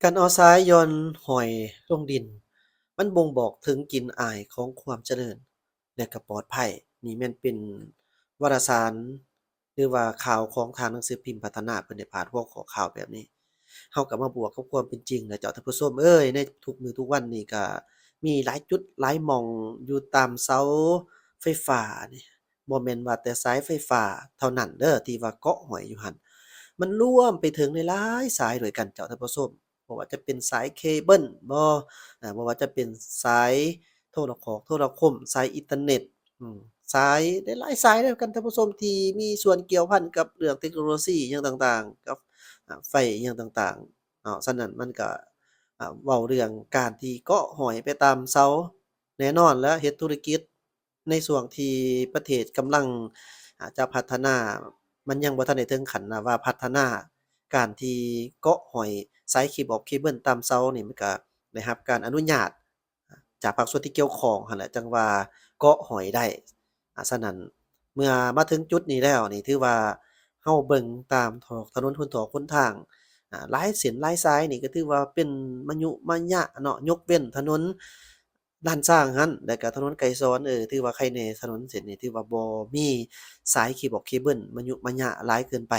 ການເອົາຊາຍຢ່ອນຫອຍລົງດິນ ມັນບົ່ງບອກເຖິງກິ່ນອາຍຂອງຄວາມຈະເລີນ ແລະ ກໍປອດໄພ. ນີ້ແມ່ນເປັນວາລະສານ ຫຼືວ່າຂ່າວຂອງທາງໜັງສືພິມພັດທະນາ ເພິ່ນໄດ້ພາດຫົວຂໍ້ຂ່າວແບບນີ້. ເຮົາກໍມາບວກກັບຄວາມເປັນຈິງນະເຈົ້າທ່ານຜູ້ຊົມເອີຍ, ໃນທຸກມື້ທຸກວັນນີ້ກໍມີຫຼາຍຈຸດຫຼາຍໝ່ອງຢູ່ຕາມເສົາໄຟຟ້ານີ້ ບໍ່ແມ່ນວ່າແຕ່ສາຍໄຟຟ້າເທົ່ານັ້ນເດີ ທີ່ວ່າເກາະຫ້ອຍຢູ່ຫັ້ນ, ມັນລວມໄປເຖິງຫຼາຍໆສາຍດ້ວຍກັນເຈົ້າທ່ານຜູ້ຊົມ. ບໍ່ວ່າຈະເປັນສາຍເຄເບິນບໍ ອາ ບໍ່ວ່າຈະເປັນສາຍໂທລະຄອກໂທລະຄົມ, ສາຍອິນເຕີເນັດ, ອືມ ສາຍ ຫຼາຍໆສາຍດ້ວຍກັນທ່ານຜູ້ຊົມ ທີ່ມີສ່ວນກ່ຽວພັນກັບເລື່ອງເຕັກໂນໂລຊີຫຍັງຕ່າງໆ ກັບ ອາ ໄຟຫຍັງຕ່າງໆເນາະ. ສະນັ້ນມັນກະ ອາ ເວົ້າເລື່ອງການທີ່ເກາະຫ້ອຍໄປຕາມເສົາ ແນ່ນອນແລ້ວ ເຮັດທຸລະກິດ ໃນຊ່ວງທີ່ປະເທດກຳລັງ ອາ ຈະພັດທະນາ ມັນຍັງບໍ່ທັນໄດ້ເຖິງຂັ້ນນະວ່າພັດທະນາ, ການທີ່ເກາະຫ້ອຍສາຍເຄບອນເຄເບິນຕາມເສົານີ້ ມັນກະໄດ້ຮັບການອະນຸຍາດຈາກພາກສ່ວນທີ່ກ່ຽວຂ້ອງຫັ້ນແຫຼະ ຈັ່ງວ່າເກາະຫ້ອຍໄດ້. ອາ ສະນັ້ນ ເມື່ອມາເຖິງຈຸດນີ້ແລ້ວນີ້ ຖືວ່າເຮົາເບິ່ງຕາມຖອກຖະໜົນຫົນຖອກຫົນທາງ ອາ ຫຼາຍເສັ້ນຫຼາຍສາຍນີ້ ກໍຖືວ່າເປັນມະຍຸມະຍະເນາະ, ຍົກເວັ້ນຖະໜົນ ລ້ານຊ້າງຫັ້ນ ແລ້ວກະຖະໜົນໄກສອນ ເອີ ຖືວ່າໄຄແນ່, ຖະໜົນເສັ້ນນີ້ຖືວ່າບໍ່ມີສາຍເຄບອນເຄເບິນມະຍຸມະຍະຫຼາຍເກີນໄປ.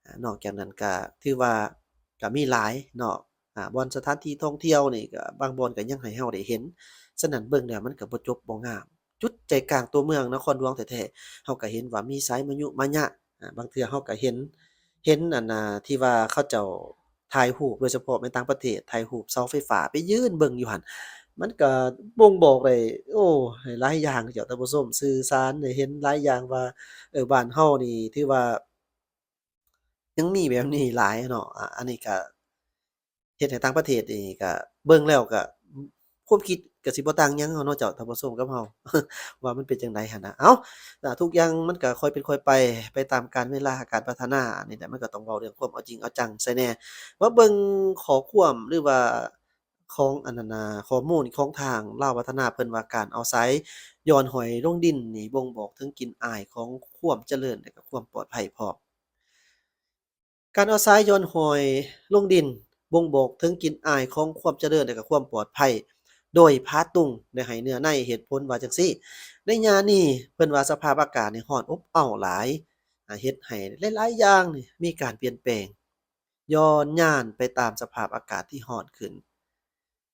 ອາ ນອກຈາກນັ້ນກະຖືວ່າກະມີຫຼາຍເນາະ ອາ ບ່ອນສະຖານທີ່ທ່ອງທ່ຽວນີ້ກະບາງບ່ອນກະຍັງໃຫ້ເຮົາໄດ້ເຫັນ. ສະນັ້ນເບິ່ງແລ້ວມັນກະບໍ່ຈົບບໍ່ງາມ. ຈຸດໃຈກາງຕົວເມືອງນະຄອນຫຼວງແທ້ໆ ເຮົາກະເຫັນວ່າມີສາຍມະຍຸມະຍະ. ອາ ບາງເທື່ອເຮົາກະເຫັນ ເຫັນອັນນ່າ ທີ່ວ່າເຂົາເຈົ້າ ຖ່າຍຮູບ ໂດຍສະເພາະແມ່ນຕ່າງປະເທດ ຖ່າຍຮູບເສົາໄຟຟ້າໄປຢືນເບິ່ງຢູ່ຫັ້ນ ມັນກະບົ່ງບອກໄດ້ ໂອ້ ຫຼາຍຢ່າງເຈົ້າທ່ານຜູ້ຊົມ, ສື່ສານໃຫ້ເຫັນຫຼາຍຢ່າງວ່າ ເອີ ບ້ານເຮົານີ້ຖືວ່າຍັງມີແບບນີ້ຫຼາຍເນາະ. ອາ ອັນນີ້ກະເຮັດໃຫ້ຕ່າງປະເທດນີ້ກະເບິ່ງແລ້ວກະ ຄວາມຄິດກະຊິບໍ່ຕ່າງຫຍັງເຮົາເນາະເຈົ້າທ່ານຜູ້ຊົມກັບເຮົາ ວ່າມັນເປັນຈັ່ງໃດຫັ້ນນະ. ເອົ້າ ທຸກຢ່າງມັນກະຄ່ອຍເປັນຄ່ອຍໄປ ໄປຕາມການເວລາ ການພັດທະນາ ອັນນີ້ແຫຼະ ມັນກໍຕ້ອງເວົ້າເລື່ອງຄວາມເອົາຈິງເອົາຈັງໃສ່ແດ່. ມາເບິ່ງຂໍ້ຄວາມ ຫຼືວ່າຂອງອັນນັ້ນນະ ຂໍ້ມູນຂອງທາງລາວພັດທະນາ ເພິ່ນວ່າການເອົາຊາຍຢ່ອນຫ້ອຍລົງດິນນີ້ ບົ່ງບອກເຖິງກິ່ນອາຍຂອງຄວາມຈະເລີນ ແລະ ກໍຄວາມປອດໄພພ້ອມ. ການເອົາຊາຍຢ່ອນຫ້ອຍລົງດິນບົ່ງບອກເຖິງກິ່ນອາຍຂອງຄວາມຈະເລີນ ແລະ ກໍຄວາມປອດໄພ ໂດຍພາຕຸງໄດ້ໃຫ້ເນື້ອໃນເຫດຜົນວ່າຈັ່ງຊີ້. ໃນຍາມນີ້ເພິ່ນວ່າສະພາບອາກາດນີ້ຮ້ອນອົບເອົ້າຫຼາຍ ອາ ເຮັດໃຫ້ຫຼາຍໆຢ່າງນີ້ມີການປ່ຽນແປງ ຍ້ອນຍານໄປຕາມສະພາບອາກາດທີ່ຮ້ອນຂຶ້ນ.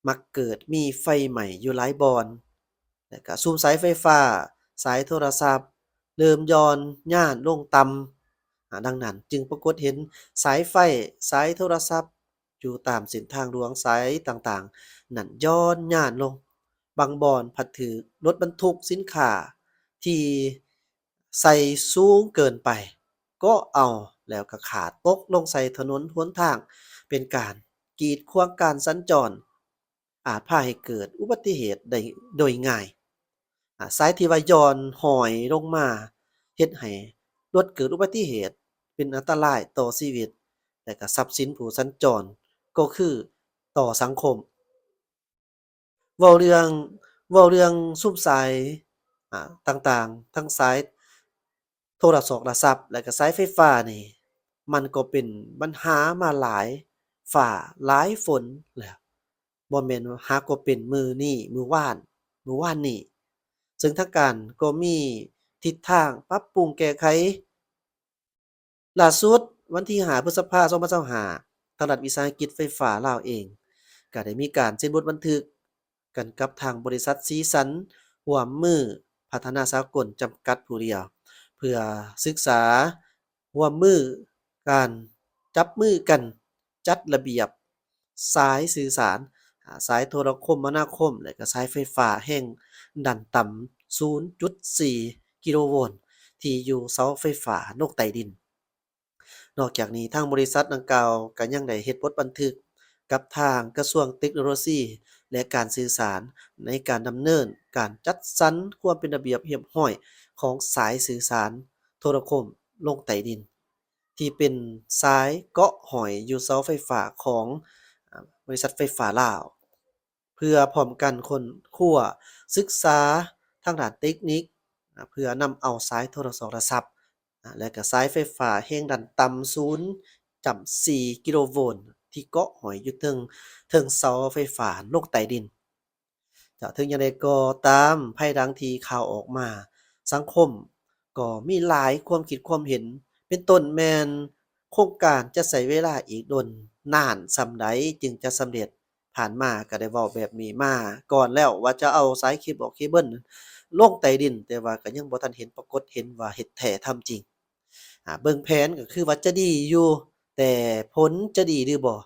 ມັກເກີດມີໄຟໄໝ້ຢູ່ຫຼາຍບ່ອນ ແລະ ກະຊຸມສາຍໄຟຟ້າ, ສາຍໂທລະສັບ ເລີ່ມຢ່ອນຍານລົງຕ່ຳ. ອາ ດັ່ງນັ້ນຈຶ່ງປາກົດເຫັນສາຍໄຟ, ສາຍໂທລະສັບຢູ່ຕາມເສັ້ນທາງຫຼວງສາຍຕ່າງໆນັ້ນຢ່ອນຍານລົງ. ບາງບ່ອນພັດຖືກລົດບັນທຸກສິນຄ້າທີ່ໃສ່ສູງເກີນໄປເກາະເອົາ ແລ້ວກະຂາດຕົກລົງໃສ່ຖະໜົນຫົນທາງ ເປັນການກີດຂວາງການສັນຈອນ ອາດພາໃຫ້ເກີດອຸບັດຕິເຫດໄດ້ໂດຍງ່າຍ. ອາ ສາຍທີ່ວ່າຢ່ອນຫ້ອຍລົງມາ ເຮັດໃຫ້ລົດເກີດອຸບັດຕິເຫດ ເປັນອັນຕະລາຍຕໍ່ຊີວິດ ແລະ ກະຊັບສິນຜູ້ສັນຈອນ ກໍຄືຕໍ່ສັງຄົມ. ເວົ້າເລື່ອງ ເວົ້າເລື່ອງຊຸມສາຍ ອາ ຕ່າງໆ ທັງສາຍໂທລະສອກລະສັບ ແລະ ກະສາຍໄຟຟ້ານີ້ ມັນກໍເປັນບັນຫາມາຫຼາຍຟ້າຫຼາຍຝົນແລ້ວ. ບໍ່ແມ່ນຫາກໍເປັນມື້ນີ້ ມື້ວານ ມື້ວານນີ້ ເຊິ່ງທາງການກໍມີທິດທາງປັບປຸງແກ້ໄຂ. ລ່າສຸດ ວັນທີຫ້າ ພຶດສະພາ ສອງພັນຊາວຫ້າ ທາງລັດວິສາຫະກິດໄຟຟ້າລາວເອງ ກໍໄດ້ມີການເຊັນບົດບັນທຶກກັນກັບທາງບໍລິສັດສີສັນຮ່ວມມືພັດທະນາສາກົນຈຳກັດຜູ້ດຽວ ເພື່ອສຶກສາ ຮ່ວມມືກັນ ຈັບມືກັນຈັດລະບຽບສາຍສື່ສານ, ອາ, ສາຍໂທລະຄົມມະນາຄົມ ແລະ ກະສາຍໄຟຟ້າແຮງດັນຕ່ຳສູນຈຸດສີ່ກິໂລໂວນ ທີ່ຢູ່ເສົາໄຟຟ້າລົງໃຕ້ດິນ. ນອກຈາກນີ້ ທາງບໍລິສັດດັ່ງກ່າວກະຍັງໄດ້ເຮັດບົດບັນທຶກກັບທາງກະຊວງເຕັກໂນໂລຊີ ແລະ ການສື່ສານ ໃນການດຳເນີນການຈັດສັນຄວາມເປັນລະບຽບຮຽບຮ້ອຍຂອງສາຍສື່ສານໂທລະຄົມລົງໃຕ້ດິນ ທີ່ເປັນສາຍເກາະຫ້ອຍຢູ່ເສົາໄຟຟ້າຂອງ ອາ ບໍລິສັດໄຟຟ້າລາວ ເພື່ອພ້ອມກັນຄົ້ນຄວ້າສຶກສາທາງດ້ານເຕັກນິກ ອາ ເພື່ອນຳເອົາສາຍໂທລະສອກລະສັບ ອາ ແລະ ກະສາຍໄຟຟ້າແຮງດັນຕ່ຳສູນຈຳສີ່ກິໂລໂວນ ທີ່ເກາະຫ້ອຍຢູ່ເທິງ ເທິງເສົາໄຟຟ້າລົງໃຕ້ດິນ. ເຈົ້າ ເຖິງຢ່າງໃດກໍຕາມ, ພາຍຫຼັງທີ່ຂ່າວອອກມາ, ສັງຄົມກໍມີຫຼາຍຄວາມຄິດຄວາມເຫັນ, ເປັນຕົ້ນແມ່ນໂຄງການຈະໃຊ້ເວລາອີກດົນນານສ່ຳໃດຈຶ່ງຈະສຳເລັດ. ຜ່ານມາກໍໄດ້ເວົ້າແບບນີ້ມາກ່ອນແລ້ວ ວ່າຈະເອົາສາຍເຄເບິ້ນເຄເບິ້ນລົງໃຕ້ດິນ, ແຕ່ວ່າກໍຍັງບໍ່ທັນເຫັນປາກົດເຫັນວ່າເຮັດແທ້ທຳຈິງ. ອາ ເບິ່ງແຜນກໍຄືວ່າຈະດີຢູ່, ແຕ່ຜົນຈະດີຫຼືບໍ່?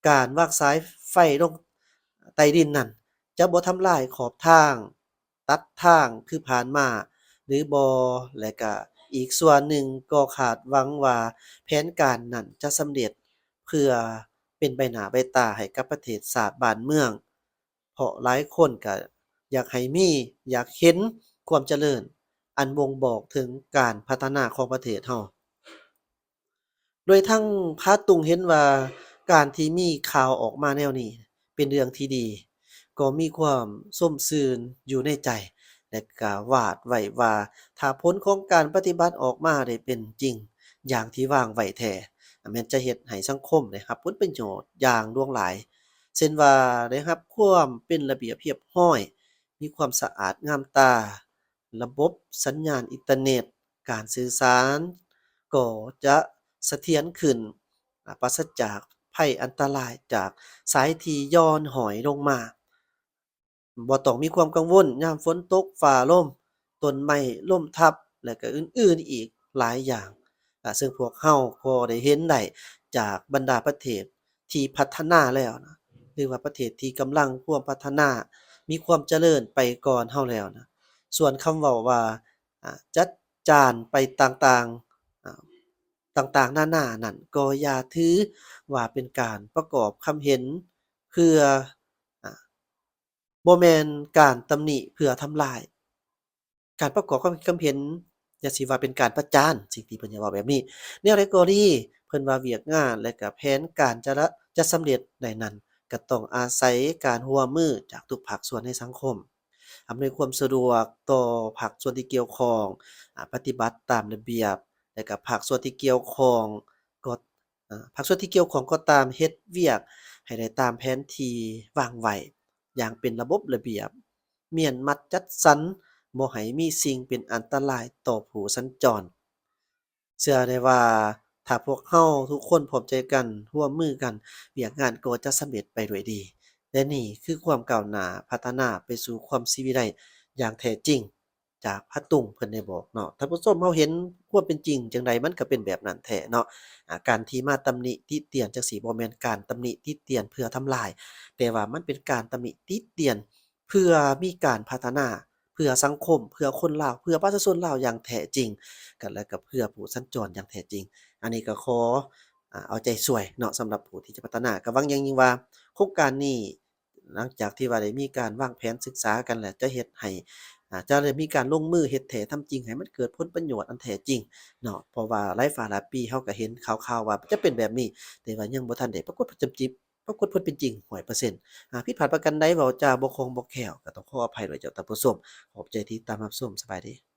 ການວາງສາຍໄຟລົງໃຕ້ດິນນັ້ນ ຈະບໍ່ທຳລາຍຂອບທາງ, ຕັດທາງຄືຜ່ານມາຫຼືບໍ່? ແລະກະອີກສ່ວນໜຶ່ງກໍຄາດຫວັງວ່າແຜນການນັ້ນຈະສຳເລັດ ເພື່ອເປັນໃບໜ້າໃບຕາໃຫ້ກັບປະເທດຊາດບ້ານເມືອງ, ເພາະຫຼາຍຄົນກະຢາກໃຫ້ມີ, ຢາກເຫັນຄວາມຈະເລີນ ອັນບົ່ງບອກເຖິງການພັດທະນາຂອງປະເທດເຮົາ. ໂດຍທັງຜາຕຸງເຫັນວ່າການທີ່ມີຂ່າວອອກມາແນວນີ້ເປັນເລື່ອງທີ່ດີ, ກໍມີຄວາມຊົມຊື່ນຢູ່ໃນໃຈ ແລະກະວາດໄວ້ວ່າ ຖ້າຜົນຂອງການປະຕິບັດອອກມາໄດ້ເປັນຈິງຢ່າງທີ່ວາງໄວ້ແທ້, ແມ່ນຈະເຮັດໃຫ້ສັງຄົມໄດ້ຮັບຜົນປະໂຫຍດຢ່າງຫຼວງຫຼາຍ, ເຊັ່ນວ່າໄດ້ຮັບຄວາມເປັນລະບຽບຮຽບຮ້ອຍ, ມີຄວາມສະອາດງາມຕາ, ລະບົບສັນຍານອິນເຕີເນັດ, ການສື່ສານກໍຈະສະຖຽນຂຶ້ນ, ອາ, ປາສະຈາກໄພອັນຕະລາຍຈາກສາຍທີ່ຢ່ອນຫ້ອຍລົງມາ. ບໍ່ຕ້ອງມີຄວາມກັງວົນຍາມຝົນຕົກຟ້າລົມ, ຕົ້ນໄມ້ລົ້ມທັບ ແລະ ກະອື່ນໆອີກຫຼາຍຢ່າງ, ອາ, ເຊິ່ງພວກເຮົາກໍໄດ້ເຫັນໄດ້ຈາກບັນດາປະເທດທີ່ພັດທະນາແລ້ວນະ ຫຼືວ່າປະເທດທີ່ກຳລັງພວມພັດທະນາ, ມີຄວາມຈະເລີນໄປກ່ອນເຮົາແລ້ວນະ. ສ່ວນຄຳເວົ້າວ່າ ອາ, ຈັດຈານໄປຕ່າງໆ, ອາ, ຕ່າງໆນານານັ້ນ ກໍຢ່າຖືວ່າເປັນການປະກອບຄຳເຫັນເພື່ອ, ອາ, ບໍ່ແມ່ນການຕຳໜິເພື່ອທຳລາຍ. ການປະກອບຄຳຄິດຄຳເຫັນ ຢ່າຊິວ່າເປັນການປະຈານ, ສິ່ງທີ່ເພິ່ນຢາກເວົ້າແບບນີ້. ແນວໃດກໍດີ, ເພິ່ນວ່າວຽກງານ ແລະ ກະແຜນການຈະລະ, ຈະສຳເລັດໄດ້ນັ້ນ ກະຕ້ອງອາໄສການຮ່ວມມືຈາກທຸກພາກສ່ວນໃນສັງຄົມ, ອຳນວຍຄວາມສະດວກຕໍ່ພາກສ່ວນທີ່ກ່ຽວຂ້ອງ, ອາ, ປະຕິບັດຕາມລະບຽບ, ແລະ ກະພາກສ່ວນທີ່ກ່ຽວຂ້ອງກໍ ອາ, ພາກສ່ວນທີ່ກ່ຽວຂ້ອງກໍຕາມ ເຮັດວຽກໃຫ້ໄດ້ຕາມແຜນທີ່ວາງໄວ້ຢ່າງເປັນລະບົບລະບຽບ, ມ້ຽນມັດຈັດສັນ, ບໍ່ໃຫ້ມີສິ່ງເປັນອັນຕະລາຍຕໍ່ຜູ້ສັນຈອນ. ເຊື່ອໄດ້ວ່າຖ້າພວກເຮົາທຸກຄົນພ້ອມໃຈກັນ, ຮ່ວມມືກັນ, ວຽກງານກໍຈະສຳເລັດໄປດ້ວຍດີ. ແລະ ນີ້ຄືຄວາມກ້າວໜ້າພັດທະນາໄປສູ່ຄວາມສີວິໄລຢ່າງແທ້ຈິງ. ຈາກພະຕຸງເພິ່ນໄດ້ບອກເນາະ. ທ່ານຜູ້ຊົມ ເຮົາເຫັນຄວາມເປັນຈິງຈັ່ງໃດ ມັນກໍເປັນແບບນັ້ນແທ້ເນາະ. ອາ, ການທີ່ມາຕຳໜິຕິຕຽນຈັ່ງຊີ້ ບໍ່ແມ່ນການຕຳໜິຕິຕຽນເພື່ອທຳລາຍ, ແຕ່ວ່າມັນເປັນການຕຳໜິຕິຕຽນເພື່ອມີການພັດທະນາ, ເພື່ອສັງຄົມ, ເພື່ອຄົນລາວ, ເພື່ອປະຊາຊົນລາວຢ່າງແທ້ຈິງ, ກັນ ແລະ ກໍເພື່ອຜູ້ສັນຈອນຢ່າງແທ້ຈິງ. ອັນນີ້ກໍຂໍ, ອາ, ເອົາໃຈຊ່ວຍເນາະ, ສຳລັບຜູ້ທີ່ຈະພັດທະນາ. ກໍຫວັງຢ່າງຍິ່ງວ່າໂຄງການນີ້ ຫຼັງຈາກທີ່ວ່າໄດ້ມີການວາງແຜນສຶກສາກັນແລ້ວ ຈະເຮັດໃຫ້, ອາ, ຈະໄດ້ມີການລົງມືເຮັດແທ້ທຳຈິງ ໃຫ້ມັນເກີດຜົນປະໂຫຍດອັນແທ້ຈິງເນາະ. ເພາະວ່າຫຼາຍຟ້າຫຼາຍປີ ເຮົາກໍເຫັນຂ່າວໆວ່າຈະເປັນແບບນີ້, ແຕ່ວ່າຍັງບໍ່ທັນໄດ້ປາກົດຜົນເປັນຈິງ ປາກົດຜົນເປັນຈິງຮ້ອຍເປີເຊັນ. ອາ, ຜິດພາດປະການໃດ, ເວົ້າຈາບໍ່ຄ່ອງບໍ່ແຄ້ວ, ກໍຕ້ອງຂໍອະໄພດ້ວຍເຈົ້າທ່ານຜູ້ຊົມ. ຂອບໃຈທີ່ຕິດຕາມຮັບຊົມ. ສະບາຍດີ.